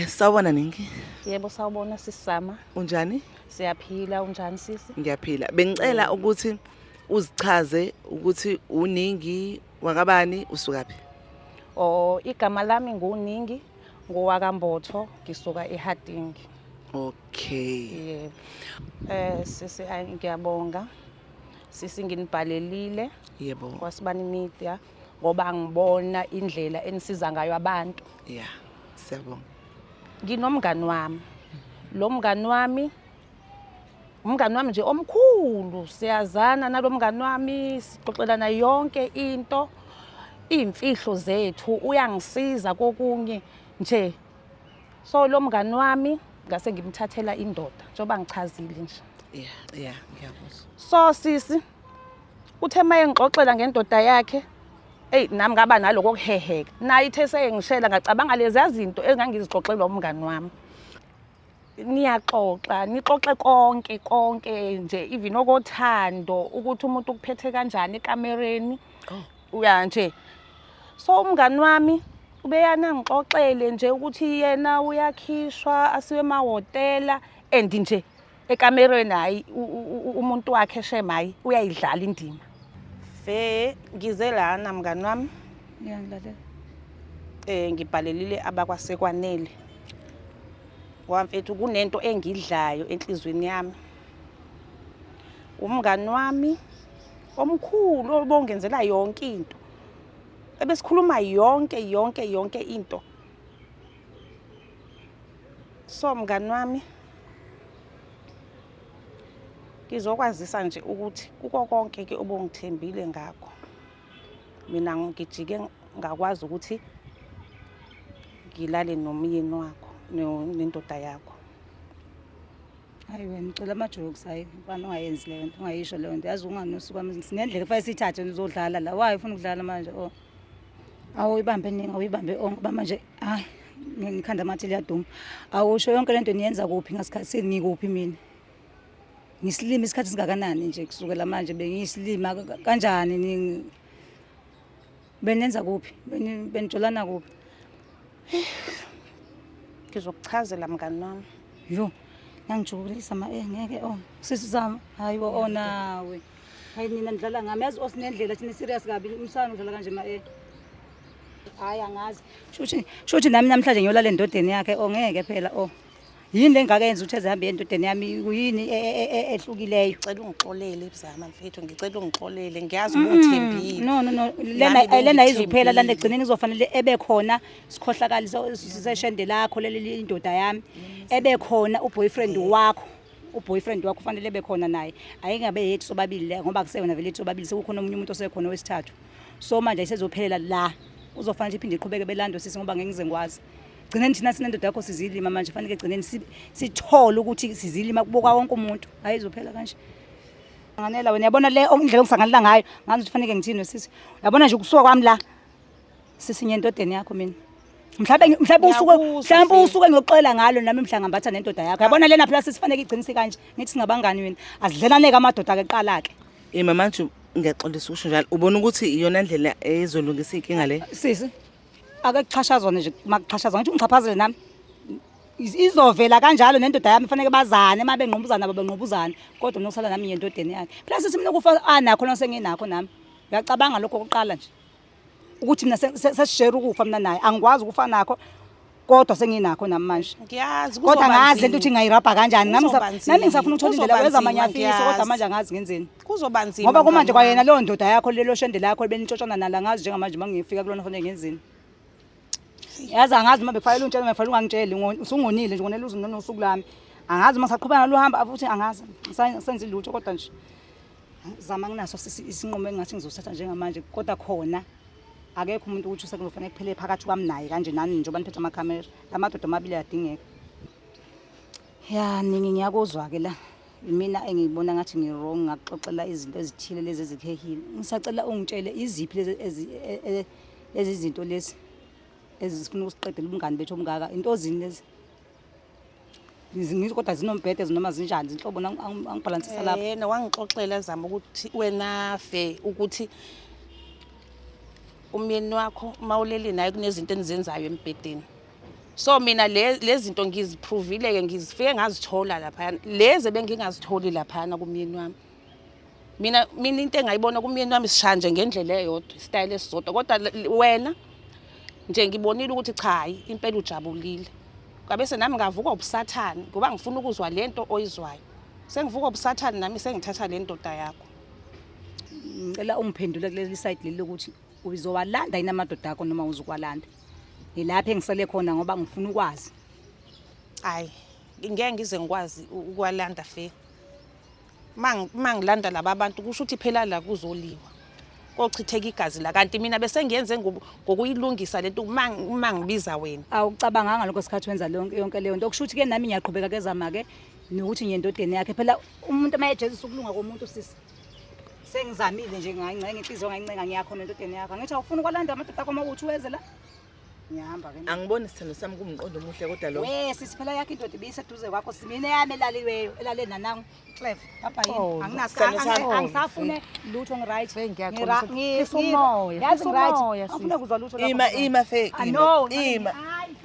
Sawubona Ningi. Yebo, sawubona sisama. Unjani? Siyaphila, unjani sisi? Ngiyaphila. Bengicela ukuthi uzichaze ukuthi uNingi wakabani usukaphi? Oh, igama lami nguNingi, ngowakaMbotho, ngisuka eHarding. Okay. Yebo. Sisi ayi, ngiyabonga. Sisi nginibhalelile. Yebo. KwaSibani Media ngoba ngibona indlela enisiza ngayo abantu. Yeah. Siyabonga. Nginomngani wami. Lo mngani wami umngani wami nje omkhulu, siyazana nalo mngani wami, sixoxelana yonke into, iy'mfihlo zethu, uyangisiza kokunye nje. So lo mngani wami ngase ngimthathela indoda njengoba ngichazile nje. Yeah, ngiyakuzwa. So sisi uthe maye ngixoxela ngendoda yakhe, eyi nami ngaba naloko kuheheka. Naye ithe seyengishela ngacabanga leziya zinto engangizixoxelwa umngani wami. Niyaxoxa, nixoxe konke konke nje, even okothando ukuthi umuntu ukuphethe kanjani ekamereni. Oh. Uya nje. So umngani wami ubeyana ngixoxele nje ukuthi yena uyakhishwa asiwe emahhotela and nje ekamereni hayi umuntu wakhe shem hayi uyayidlala indima. Fe ngize lana mngani wami. Ngiyangilalela. Ngibhalelile abakwasekwanele. Ngoba mfethu kunento engidlayo enhlizweni yami. Umngani wami omkhulu obongenzela yonke into. Ebesikhuluma yonke yonke yonke into. So mngani wami ngizokwazisa nje ukuthi kuko konke ke obongithembile ngakho. Mina ngijike ngakwazi ukuthi ngilale nomyeni wakho nendoda yakho. Hayi wena ngicela ama-jokes, hayi mfana ungayenzi leyo nto, ungayisho leyo nto. Yazi unganusuka kwami sinendlela kufanele siyithathe uzodlala la. Why ufuna ukudlala manje? Oh. Awuyibambe ningi, awuyibambe onke ngoba manje hayi ngikhanda amathi liyaduma. Awusho yonke lento niyenza kuphi ngasikhathi ngikuphi mina? Ngisilima isikhathi singakanani nje kusukela manje bengiyisilima kanjani ni benenza kuphi? Benijolana kuphi? Ngizokuchazela mngani wami. Yo, nangijabulisa ma ngeke oh sisi sami hayi bo oh nawe. Hayi nina nidlala ngami yazi osinendlela thina serious kabi umsana udlala kanje ma Hayi angazi. Shuthi shuthi nami namhlanje ngiyolala endodeni yakhe oh ngeke phela oh. Yini lengaka yenza ukuthi ezihambe endodeni yami yini ehlukileyo? Ngicela ungixolele Zama mfethu, ngicela ungixolele, ngiyazi ubungithembile. No no no Nami lena lena izuphela lana bengikuthembile. egcineni kuzofanele ebe khona sikhohlakali seshende lakho leli indoda yami ebe khona uboyfriend wakho. Uboyfriend wakho kufanele ebe khona naye. Ayingabe yethu sobabili le ngoba kuseyona vele yethu sobabili sekukhona omunye umuntu osekhona wesithathu. So manje ayisezophelela la. Uzofanele iphinde iqhubeke belando sisi ngoba ngeke ngize ngikwazi. Gcineni thina sinendoda yakho sizilima manje fanele gcineni sithole ukuthi sizilima kubo wonke umuntu. Ayizophela kanje. Nganela wena yabona le indlela ongisanganela ngayo ngazi ukuthi fanele ngithini sisi. Yabona nje ukusuka kwami la sisi nyendodeni yakho mina. Mhlawumbe mhlawumbe usuke Ngiyakuzwa, mhlawumbe Sisi. usuke ngiyoxela ngalo nami mhla ngambatha nendoda yakho. Yabona lena phela sisi fanele igcine kanje. Ngithi singabangani wena. Azidlelaneke amadoda ke qala ke. Mama nje ngiyaxolisa ukusho njalo. Ubona ukuthi iyona ndlela ezolungisa inkinga le? Sisi ake kuxhashazwane nje makuxhashazwa ngithi ungixhaphazele nami. Izovela kanjalo nendoda yami fanele bazane uma benqubuzana nabo benqubuzana kodwa mina ukusala nami ngiyendodeni yakhe. Phela sisi mina ukufa anakho la senginakho nami. Uyacabanga lokho kokuqala nje. Ukuthi mina sesishare ukufa mina naye angikwazi ukufa nakho kodwa senginakho nami manje. Ngiyazi Kodwa kuzoba angazi lento ukuthi nzima. ngayirabha kanjani nami Kuzoba nzima. nami ngisafuna ukuthola indlela Kuzoba wenza nzima, amanyafisa kodwa ngiyazi. manje angazi ngenzeni. Kuzoba nzima. Ngoba kumanje mngani kwayena wami. leyo ndoda yakho lelo shende lakho benitshotshana nalo angazi njengamanje uma ngifika kulona fanele ngenzeni. Yazi angazi noma bekufanele ungitshele noma bekufanele ungangitsheli usungonile nje ngonele uze nosuku lami. Angazi uma saqhubeka nalo hamba futhi angazi senze lutho kodwa nje zama nginaso isinqumo engathi ngizosithatha njengamanje kodwa khona akekho umuntu ukuthi sekuzofanele kuphele phakathi kwami naye kanje nani njengoba niphethe amakhamera lamadoda amabili ayadingeka. Ya ningi ngiyakuzwa ke la. Mina engibona ngathi ngi-wrong ngakuxoxela izinto ezithile lezi ezikhehile. Ngisacela ungitshele iziphi lezi lezi zinto lezi ezifuna ukusiqedela ubungani bethu obungaka. Into zini lezi? Ngizwe kodwa zinombhede noma zinjani zinhlobo angibhalansisa lapho. Yena wangixoxela zama ukuthi wena fe ukuthi umyeni wakho uma ulele naye kunezinto enizenzayo embhedeni. So mina le lezi zinto ngiziprovile-ke, ngizifike ngazithola laphayana, lezi ebengingazitholi laphayana kumyeni wami. Mina into engayibona kumyeni wami, sishaya nje ngendlela eyodwa, isitayela esisodwa, kodwa wena nje ngibonile ukuthi cha, hayi, impela ujabulile. Kwabese nami ngavuka ubusathane ngoba ngifuna ukuzwa lento oyizwayo. Sengivuka ubusathane nami, sengithatha le ndoda yakho. Ngicela ungiphendule kuleli side leli lokuthi uzowalanda yini amadoda akho noma uzukwalanda. Ngilapha engisele khona ngoba ngifuna ukwazi. Hayi, ngeke ngize ngikwazi ukwalanda fe. Uma ngilanda laba bantu, kusho ukuthi phela la kuzoliwa, kochitheka igazi la, kanti mina bese ngiyenze ngokuyilungisa lento uma ngibiza wena. Awucabanganga lokho sikhathi wenza yonke leyo nto. Okusho ukuthi-ke nami ngiyaqhubeka kezama-ke nokuthi ngiye endodeni yakhe. Phela umuntu uma ejezisa ukulunga komuntu, sisi, sengizamile nje, ngayincenga inhliziyo, ngayincenga, ngiyakhona endodeni yakho. Angithi awufuni ukwalanda amadoda akho, uma kuthi weze la, ngiyahamba-ke mina. Angiboni, sithando sami, kumqondo omuhle kodwa lo. We sisi, phela yakho indoda ibiseduze kwakho, simina eyami elaliweyo, elale nanangu Clef papa yini? Oh, sithando sami. Angisafune lutho, ngi-right. Fe, ngiyaxolisa. Hlisa umoya, Yazi hlisa ngi-right. umoya, Angifune sisi. kuzwa lutho lapho Ima, mzala. ima fe, Ah, ima, no, ima. hayi.